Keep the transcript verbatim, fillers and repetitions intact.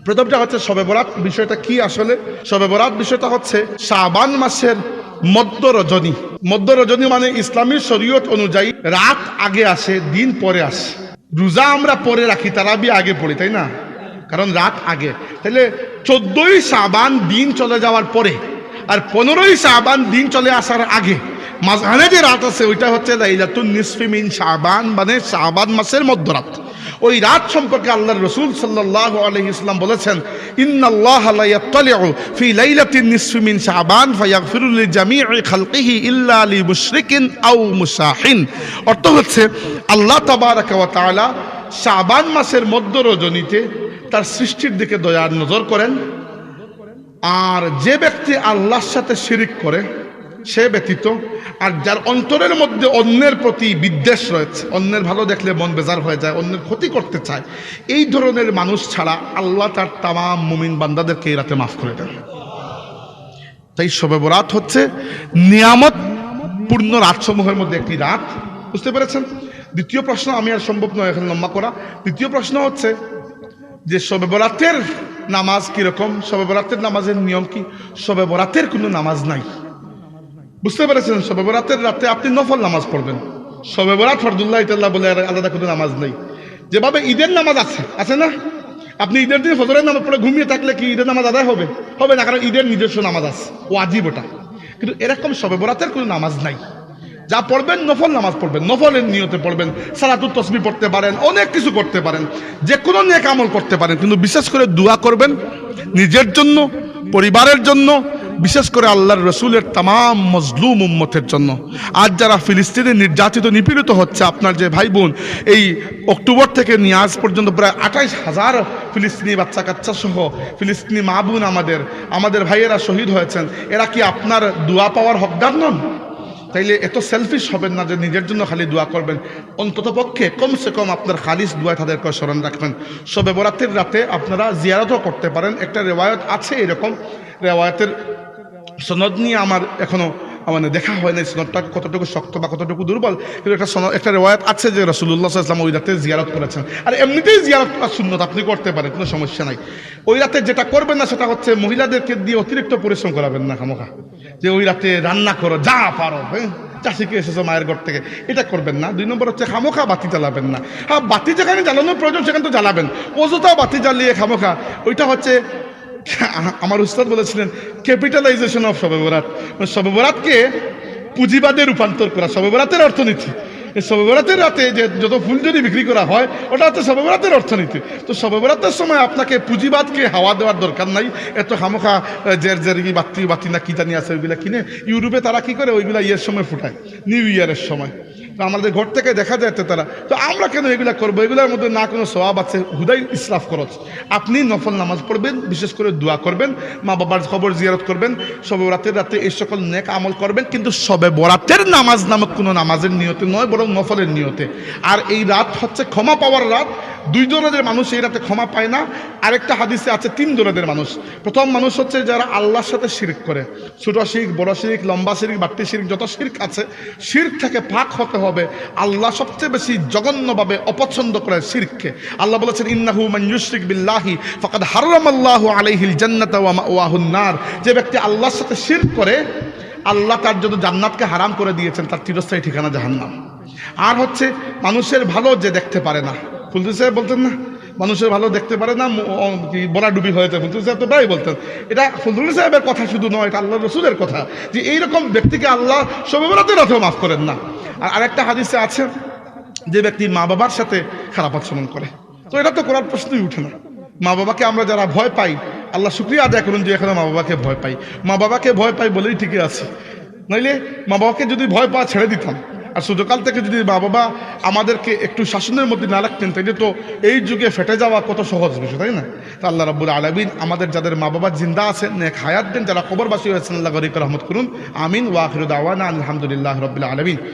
প্রথমটা হচ্ছে শবে বরাত বিষয়টা কি আসলে? শবে বরাত বিষয়টা হচ্ছে শাবান মাসের মধ্য রজনী। মধ্য রজনী মানে ইসলামী শরীয়ত অনুযায়ী রাত আগে আসে, দিন পরে আসে। রোজা আমরা পরে রাখি, তারাবি আগে পড়ি, তাই না? কারণ রাত আগে। তাহলে চোদ্দই শাবান দিন চলে যাওয়ার পরে আর পনেরোই শাবান দিন চলে আসার আগে মাঝখানে যে রাত আছে, ওইটা হচ্ছে লাইলাতুন নিসফি মিন শাবান, মানে শাবান মাসের মধ্যরাত। ওই রাত সম্পর্কে আল্লাহর রসুল সাল্লাল্লাহু আলাইহি ওয়াসাল্লাম বলেছেন, ইন্নাল্লাহা লা ইয়াত্তালিউ ফি লাইলাতিন নিসফি মিন শাবান ফায়াগফিরু লিজামিই খালকিহি ইল্লা লিমুশরিকিন আও মুশাহিন। অর্থ হচ্ছে, আল্লাহ তাবারাকা ওয়া তাআলা শাবান মাসের মধ্য রজনীতে তার সৃষ্টির দিকে দয়ার নজর করেন। আর যে ব্যক্তি আল্লাহর সাথে শিরিক করে, সে ব্যতীত, আর যার অন্তরের মধ্যে অন্যের প্রতি বিদ্বেষ রয়েছে, অন্যের ভালো দেখলে মন বেজার হয়ে যায়, অন্যের ক্ষতি করতে চায়, এই ধরনের মানুষ ছাড়া আল্লাহ তার তামাম মুমিন বান্দাদেরকে এই রাতে মাফ করে দেন। তাই শবে বরাত হচ্ছে নিয়ামত পূর্ণ রাতসমূহের মধ্যে একটি রাত। বুঝতে পেরেছেন? দ্বিতীয় প্রশ্ন, আমি আর সম্ভব নয় এখন লম্বা করা। দ্বিতীয় প্রশ্ন হচ্ছে যে শবে বরাতের নামাজ কিরকম, শবে বরাতের নামাজের নিয়ম কি? শবে বরাতের কোনো নামাজ নাই। বুঝতে পেরেছেন? শবে বরাতের রাতে আপনি নফল নামাজ পড়বেন। শবে বরাত ফরদুল্লাহ ইতাল্লাহ বলে আর আলাদা কোনো নামাজ নেই। যেভাবে ঈদের নামাজ আছে, আছে না? আপনি ঈদের দিন ফজরের নামাজ পড়ে ঘুমিয়ে থাকলে কি ঈদের নামাজ আদায় হবে? হবে না, কারণ ঈদের নিজস্ব নামাজ আছে, ওয়াজিব ওটা। কিন্তু এরকম শবে বরাতের কোনো নামাজ নাই। যা পড়বেন নফল নামাজ পড়বেন, নফলের নিয়তে পড়বেন, সালাতুত তসবি পড়তে পারেন, অনেক কিছু করতে পারেন, যে কোনো নেক আমল করতে পারেন, কিন্তু বিশেষ করে দোয়া করবেন নিজের জন্য, পরিবারের জন্য, বিশেষ করে আল্লাহর রসুলের তামাম মজলুম উম্মতের জন্য। আজ যারা ফিলিস্তিনে নির্যাতিত নিপীড়িত হচ্ছে, আপনার যে ভাই বোন, এই অক্টোবর থেকে নিয়ে আজ পর্যন্ত প্রায় আঠাইশ হাজার ফিলিস্তিনি বাচ্চা কাচ্চা সহ ফিলিস্তিনি মা বোন, আমাদের আমাদের ভাইয়েরা শহীদ হয়েছেন, এরা কি আপনার দোয়া পাওয়ার হকদার নন? তাইলে এত সেলফিশ হবেন না যে নিজের জন্য খালি দোয়া করবেন। অন্তত পক্ষে কমসে কম আপনার খালিস দোয়ায় তাদেরকে স্মরণ রাখবেন। শবে বরাতের রাতে আপনারা জিয়ারতও করতে পারেন। একটা রেওয়ায়ত আছে এরকম, রেওয়ায়তের সনদ নিয়ে আমার এখনো, মানে, দেখা হয় নাই সনদটা কতটুকু শক্ত বা কতটুকু দুর্বল, কিন্তু একটা সনদ, একটা রেওয়ায়ত আছে যে রাসূলুল্লাহ সাল্লাল্লাহু আলাইহি ওয়াসাল্লাম ওই রাতে জিয়ারত করেছেন। আর এমনিতেই জিয়ারত করা সুন্নত, আপনি করতে পারেন, কোনো সমস্যা নাই। ওই রাতে যেটা করবেন না সেটা হচ্ছে মহিলাদেরকে দিয়ে অতিরিক্ত পরিশ্রম করাবেন না খামোখা, যে ওই রাতে রান্না করো, যা পারো, হ্যাঁ, চাষিকে এসেছো মায়ের ঘর থেকে, এটা করবেন না। দুই নম্বর হচ্ছে খামোখা বাতি জ্বালাবেন না। হ্যাঁ, বাতি যেখানে জ্বালানোর প্রয়োজন সেখানে তো জ্বালাবেন, অযথা বাতি জ্বালিয়ে খামোখা, ওইটা হচ্ছে আমার উস্তাদ বলেছিলেন, ক্যাপিটালাইজেশন অফ শবে বরাত। মানে শবে বরাতকে পুঁজিবাদে রূপান্তর করা, শবে বরাতের অর্থনীতি। এই শবে বরাতের রাতে যে যত ফুলঝুরি বিক্রি করা হয়, ওটা হচ্ছে শবে বরাতের অর্থনীতি। তো শবে বরাতের সময় আপনাকে পুঁজিবাদকে হাওয়া দেওয়ার দরকার নাই। এত খামোখা, আহ, জের জের কি বাতি, বাতি না কি জানি আছে, ওইগুলা কিনে ইউরোপে তারা কি করে, ওইগুলা ইয়ের সময় ফুটায়, নিউ ইয়ারের সময়। তো আমাদের ঘর থেকে দেখা যায় তো তারা, তো আমরা কেন এগুলা করবো? এগুলার মধ্যে না কোনো সওয়াব আছে, হুদাই ইসরাফ খরচ। আপনি নফল নামাজ পড়বেন, বিশেষ করে দোয়া করবেন, মা বাবার কবর জিয়ারত করবেন, শবে বরাতের রাতে এই সকল নেক আমল করবেন, কিন্তু শবে বরাতের নামাজ নামক কোনো নামাজের নিয়তে নয়, বরং নফলের নিয়তে। আর এই রাত হচ্ছে ক্ষমা পাওয়ার রাত। দুই ধরনের মানুষ এই রাতে ক্ষমা পায় না। আরেকটা হাদিসে আছে তিন ধরনের মানুষ। প্রথম মানুষ হচ্ছে যারা আল্লাহর সাথে শিরিক করে, ছোট শিরিক, বড় শিরিক, লম্বা শিরিক, বাট্টি শিরিক, যত শিরিক আছে, শিরিক থেকে পাক হতে হবে। আল্লাহ সবচেয়ে বেশি জঘন্যভাবে অপছন্দ করেন শিরিককে। আল্লাহ বলেছেন, ইন্নাহু মান ইউশরিক বিল্লাহি ফাকাদ হাররামাল্লাহু আলাইহিল জান্নাতা ওয়া মাওয়াহুন নার। যে ব্যক্তি আল্লাহর সাথে শিরিক করে, আল্লাহ তার জন্য জান্নাতকে হারাম করে দিয়েছেন, তার চিরস্থায়ী ঠিকানা জাহান্নাম। আর হচ্ছে মানুষের ভালো যে দেখতে পারে না, ফুলতলি সাহেব বলতেন না, মানুষের ভালো দেখতে পারে না, ম-, অ-, কি বলা ডুবি হয়ে যায়, ফুলতলি সাহেব তো প্রায় বলতেন। এটা ফুলতলি সাহেবের কথা শুধু নয়, এটা আল্লাহর রসুলের কথা, যে এইরকম ব্যক্তিকে আল্লাহ শবে বরাতের রাতেও মাফ করেন না। আর আরেকটা হাদিসে আছে, যে ব্যক্তি মা বাবার সাথে খারাপ আচরণ করে, তো এটা তো করার প্রশ্নই উঠে না। মা বাবাকে আমরা যারা ভয় পাই, আল্লাহ শুকরিয়া আদায় করুন যে এখনো মা বাবাকে ভয় পাই। মা বাবাকে ভয় পাই বলেই টিকে আছি, নইলে মা বাবাকে যদি ভয় পাওয়া ছেড়ে দিতাম, আর ছোটকাল থেকে যদি মা বাবা আমাদেরকে একটু শাসনের মধ্যে না রাখতেন, তাহলে তো এই যুগে ফেটে যাওয়া কত সহজ বিষয়, তাই না? তো আল্লাহ রাব্বুল আলামিন আমাদের যাদের মা বাবা জিন্দা আছেন, নেক হায়াত দেন, যারা কবরবাসী হয়েছেন, আল্লাহ গরিকে রহমত করুন। আমিন। ওয়া আখিরু দাওয়ানা আলহামদুলিল্লাহ রাব্বিল আলামিন।